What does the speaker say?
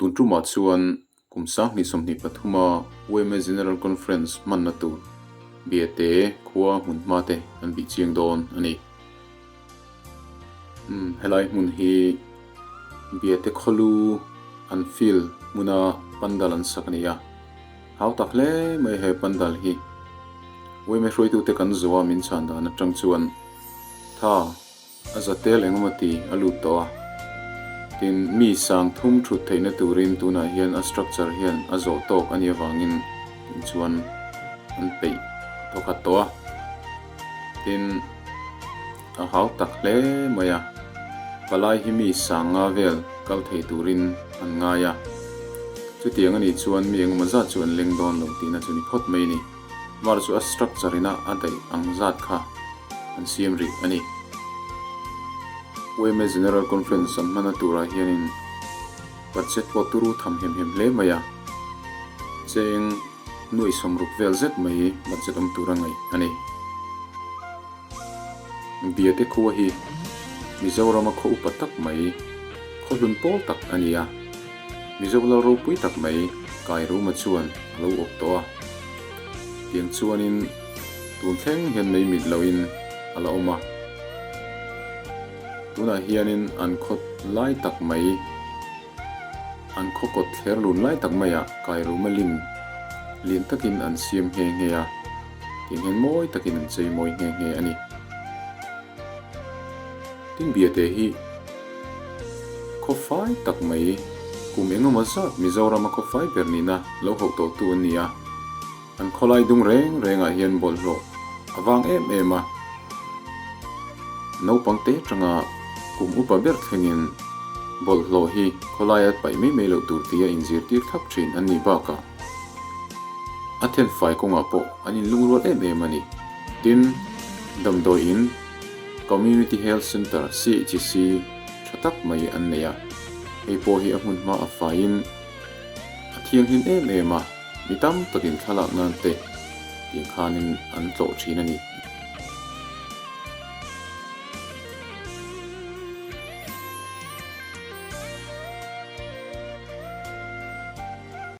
Tun tumah chuan kum 2023 a yma General Conference hmanna tur Biate khua hmun hma te an bih chiang dawn a ni. Umm helai hmun hi Biate khawlu an field hmuna pandal an sak a ni a, hau tak hle mai he pandal hi. Yma hruaitute kan zawh a min chhan dan atang chuan tha A za tel engemaw ti a lut tawh a, tin mi sang thum thut theihna turin tunah hian a structure hian a zawh tawk a nih avangin tin chuan an peih thawkhat tawh a, tin a hau tak hle mai a, palai hi mi sang nga vel kal thei turin an ngai a, chutiang a nih chuan mi engemaw zat chu an leng dawn lo tihna chu ni phawt mai a ni. Var chu a structure ina a daih ang zat kha an siam rih a ni. Yma General Conference an hmana turah hianin budget pawh turu tham hem hem hle mai a, cheng nuaih sawmruk vel zet mai budget awm tura ngaih a ni. Biate khua hi Mizorama khaw upa tak mai, khaw hlun pawl tak a ni a. Mizo lal ropui tak mai Kairuma chuan a lo awp tawh a. Tiang chuanin tun thleng hian mei mit loin a la awm a. Tunah hianin an khaw lai tak mai, an khaw kawt thler lun lai tak maiah Kairuma lim lian takin an siam nghe nghe a. Tiang hian mawi takin an chei mawi nghe nghe a ni. Tin Biate hi khaw fai tak mai kum engemaw zat Mizorama khaw fai ber nihna lo hauh tawhtu an ni a. An khawlai dung reng rengah hian bawlhhlawh a vang em em a. Naupang te atanga kum upa ber thlengin bawlhhlawh hi khawlaia paih mai mai loh tur tia inzirtir thlap thin an nih bakah, A thenfai kawngah pawh an inlungrual em em a ni. Tin, damdawi in Community Health Centre, CHC, tha tak mai an nei a. Hei pawh hi a hmun hma a faiin a thianghlim em em a, mi tam takin thlalak nan te tiang khanin an tlawh thin a ni